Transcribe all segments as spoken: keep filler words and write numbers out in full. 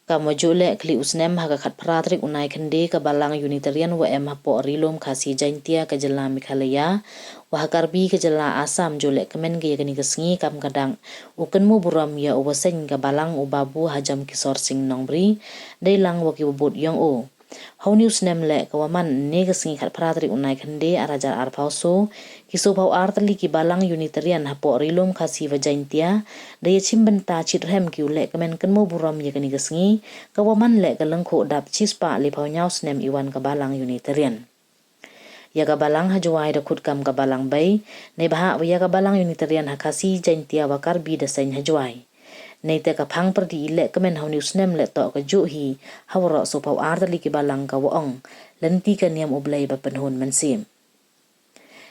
Kam wa juh leh khlieh u snem ha ka khatphra tarik u Naikhynde ka Balang Unitarian wa em hapoh Ri-lum Khasi Jaintia ka jylla Meghalaya wa ha Karbi ka jylla Assam juh leh kmen ka ïa kane ka sngi kam ka dak u kynmaw burom ïa u wa seng ka Balang u Babu Hajom Kisor Singh Nongbri dei lang wa ki wa bud ïong u. Ha une u snem leh ka wa man ne ka sngi khatphra tarik u Naikhynde ar hajar arphew saw, ki sawphew ar tylli ki Balang Unitarian hapoh Ri-lum Khasi wa Jaintia da ïa chim bynta chit rhem ki u leh kmen kynmaw burom ïa kane ka sngi ka wa man leh ka lyngkhuh dap chispah liphew hynñiew snem i wan ka Balang Unitarian. Ïa ka Balang ha Jowai da khut kam ka Balang Bei, neibhah wa ïa ka Balang Unitarian ha Khasi Jaintia wa Karbi da seng ha Jowai. Neite ka phang pyrdi i leh kmen ha une u snem leh toh ka juh hi ha waroh sawphew ar tylli ki Balang ka wa ong lynti ka niam U Blei ba pynhun mynsiem.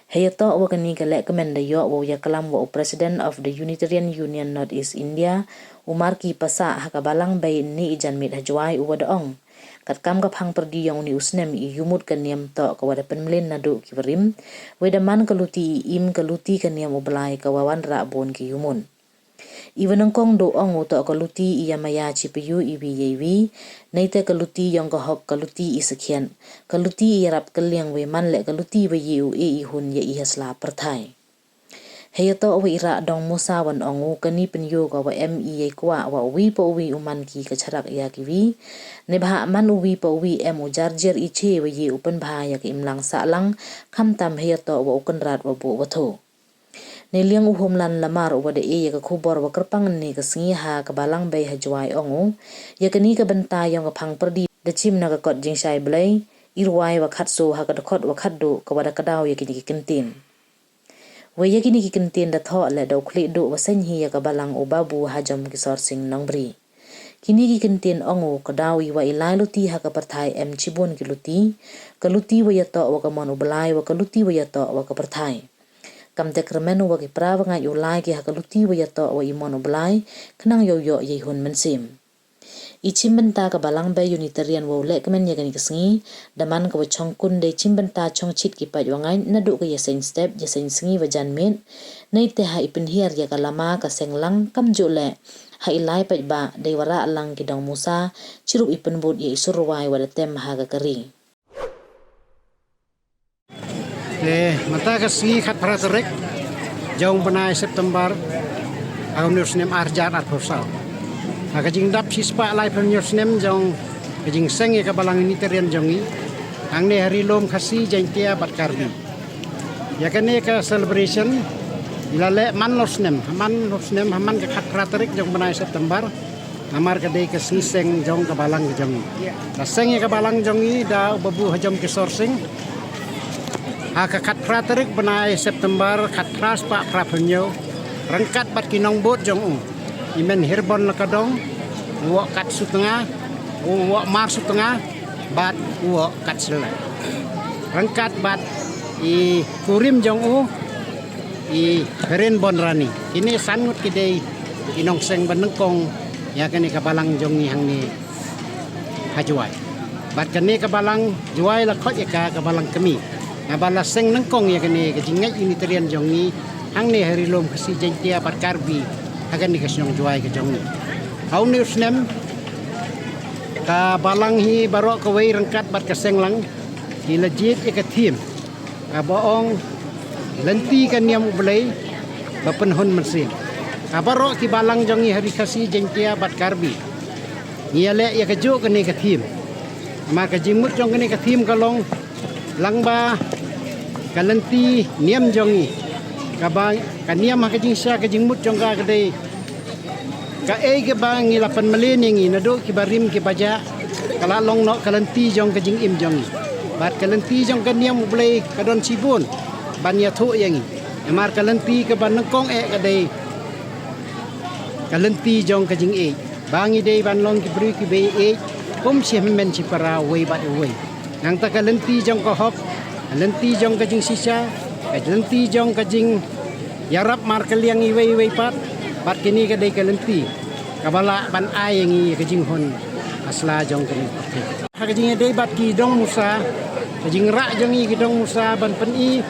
Hei ïa toh wa kane ka leh kmen da ïoh wa u ïa klam wa u President of the Unitarian Union North East India, u Marki Passah ha ka Balang Bei ne i janmiet ha Jowai u wa da ong. Katkam ka phang pyrdi ïong une u snem i ïumut ka niam toh ka wa da pynmlien naduh ki wa rim, wei da man ka luti i im ka luti ka niam U Blei ka wa wanrah bun ki ïumut. I wa nyngkong da ong u toh ka luti i ïa maya chi pyu i wi ïa i wi, neite ka luti ïong ka hok ka luti i sakhiat, ka luti i ïarap kylliang wei man leh ka luti wa ïa u e i hun ïa i ha sla pyrthai. Hei ïa toh wa i Rah Dong Musa wan ong u kani pynïoh ka wa em i ïa i kwah wa u wi pa u wi u man ki ka charak ïa ki wi. Neibhah man u wi pa u wi em u jar jer i che wa ïa u pynbha ïa ka imlang sahlang, khamtam hei ïa toh wa u kynrad wa buh wa thoh. Ne liang u Humlan Lamar u wa da e ïa ka khubor wa kyrpang ne ka sngi ha ka Balang Bei ha Jowai ong u, ïa kani ka bynta ïong ka phang pyrdi da chim na ka kot jingshai Blei, i rwai wa khatsaw ha ka dkhot wa khatduh ka wa da kdaw ïa kini ki kyntien. Wei ïa kini ki kyntien da thoh leh da u khlieh duh wa seng hi ïa ka Balang u Babu Hajom Kisor Singh Nongbri. Kini ki kyntien ong u ka daw i wa i lai luti ha ka pyrthai em chibun ki luti, ka luti wa ïa toh wa ka mon U Blei wa ka luti wa ïa toh wa ka pyrthai. Kam te kyrmen u wa ki pra wa ngait u lai ki ha ka luti wa ïa toh wa i mon U Blei, khnang ïoh ïoh ïa i hun mynsiem. I chim bynta ka Balang Bei Unitarian wa u leh kmen ïa kani ka sngi, da man ka wa chong kun dei chim bynta chong chit ki pait wa ngait naduh ka ïa seng step, ïa seng sngi wa janmiet, neite ha i pynhiar ïa ka lama ka seng lang kam juh leh, ha i lai pait ba dei wa rah lang ki dong musa, chirup i pynbud ïa i sur rwai wa da tem ha ka kari. Te mynta ka sngi khatphra tarik jong bnai September, ha une u snem ar hajar arphew saw. Ha ka jingdap shispah laiphew hynñiew snem jong ka jingseng ïa ka Balang Unitarian jong ngi hangne ha Ri-lum Khasi Jaintia bad Karbi. Ïa kane ka celebration i la leh man la u snem, ha man la u snem, ha man ka khatphra tarik jong bnai September. Namar ka dei ka sngi seng jong ka Balang ka jong ngi. La seng ïa ka Balang jong ngi da u Babu Hajom Kisor Singh ha ka khatphra tarik bnai September khatphra spah phra phew hynñiew. Ryngkat bad ki nongbud jong u, i Men Hirbon Lakadong, u Woh Kat Sutnga, u Woh Mar Sutnga, bad u Woh Kat Sylai. Ryngkat bad i kurim jong u, i Pherin Bon Rani. Kine san ngut ki dei i nongseng ba nyngkong ïa kane ka Balang jong ngi hangne ha Jowai. Bad kane ka Balang Jowai la khot ïa ka ka Balang Kmie. Naba la seng nyngkong ïa kane ka jingngeit Unitarian jong ngi hangne ha Ri-lum Khasi Jaintia bad Karbi ha kane ka shnong Jowai ka jong ngi. Ha une u snem ka Balang hi baroh kawei ryngkat bad ka seng lang ki la jied ïa ka theme kaba ong lynti ka niam U Blei ba pynhun mynsiem. Ka baroh ki Balang jong ngi ha Ri Khasi Jaintia bad Karbi ngi ïaleh ïa kajuh kane ka theme. Namar ka jingmut jong kane ka theme ka long lang ba ka lynti niam jong ngi, kaba ka niam ha ka jingshisha ka jingmut jong ka ka dei kaei kaba ngi la pynmlien ïa ngi naduh kiba rim kiba jah, ka la long noh ka lynti jong ka jingim jong ngi. Bad ka lynti jong ka niam U Blei ka don shibun ban ïathuh ïa ngi. Namar ka lynti kaba nyngkong eh ka dei ka lynti jong ka jingïeit, ba ngi dei ban long ki briew kiba ïeit kum shi hynmen shi para, uwei bad uwei. Nangta ka lynti jong ka hok, ka lynti jong ka jingshisha, ka lynti jong ka jingïarap markylliang iwei ïa iwei pat. Bad kine ka dei ka lynti kaba lah ban ai ïa ngi ka jinghun ha sla jong kane ka pyrthei. Ha ka jingïadei bad ki dong musa, ka jingrah jong ngi ki dong musa ban pyni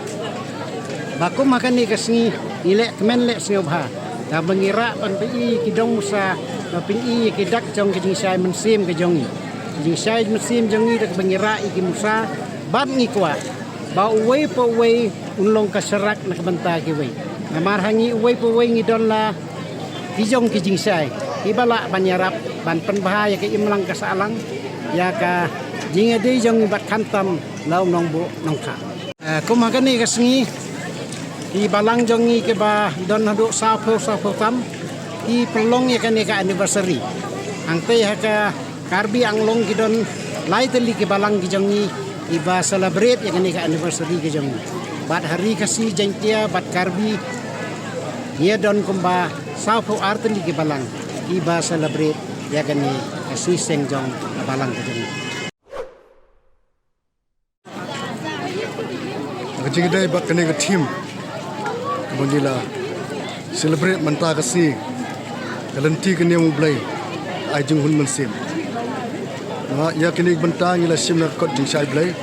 ba kum ha kane ka sngi ngi leh kmen leh sngewbha. Kaba ngi rah ban pyni ïa ki dong musa, ba pyni ïa ki dak jong ki jingshai mynsiem ka jong ngi. Ki jingshai mynsiem jong ngi da kaba ngi rah ïa ki musa, bad ngi kwah ba uwei pa uwei un long ka sharak na ka bynta kiwei. Namar ha ngi uwei pa uwei ngi don la ki jong ki jingshai kiba lah ban ïarap ban pynbha ïa ka imlang ka sahlang, ïa ka jingïadei jong ngi bad khamtam la u nongbuh nongkha. Eh, kum ha kane ka sngi, ki balang jong ngi kiba don haduh sawphew, sawphew tam, ki pynlong ïa kane ka anniversary. Hangtei ha ka Karbi Anglong ki don lai tylli ki balang ki jong ngi kiba celebrate ïa kane ka anniversary ki jong ngi. Bad ha Ri Khasi, Jaintia bad Karbi, ngi don kumba sawphew ar tylli ki balang kiba celebrate ïa kane ka seng jong ka balang ka jong ngi. Ka jingïadei bad kane ka theme kaba ngi la celebrate mynta ka sngi, ka lynti ka niam U Blei, ai jinghun mynsiem. Nga, ïa kane ka bynta ngi la shim na ka kot jingshai Blei,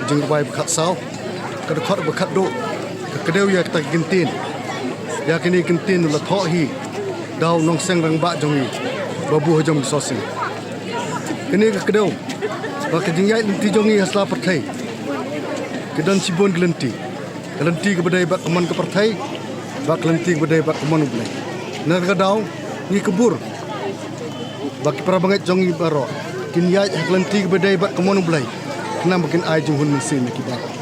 jingrwai ba khatsaw. Ka dkhot ba khatduh ka kdew ïa kata ka kyntien. Ïa kane ka kyntien la thoh hi da u nongseng rangbah jong ngi, Babu Hajom Sosing. Kane ka kdew ba ka jingïaid lynti jong ngi ha sla pyrthei ki don shibun ki lynti. Ka lynti kaba dei bad ka mon ka pyrthei, bad ka lynti kaba dei bad ka mon U Blei. Na kata ka daw ngi kyrpad ba ki para bangeit jong ngi baroh kin ïaid ha ka lynti kaba dei bad ka mon U Blei, khnang ba kin ai jinghun mynsiem ïa ki baroh.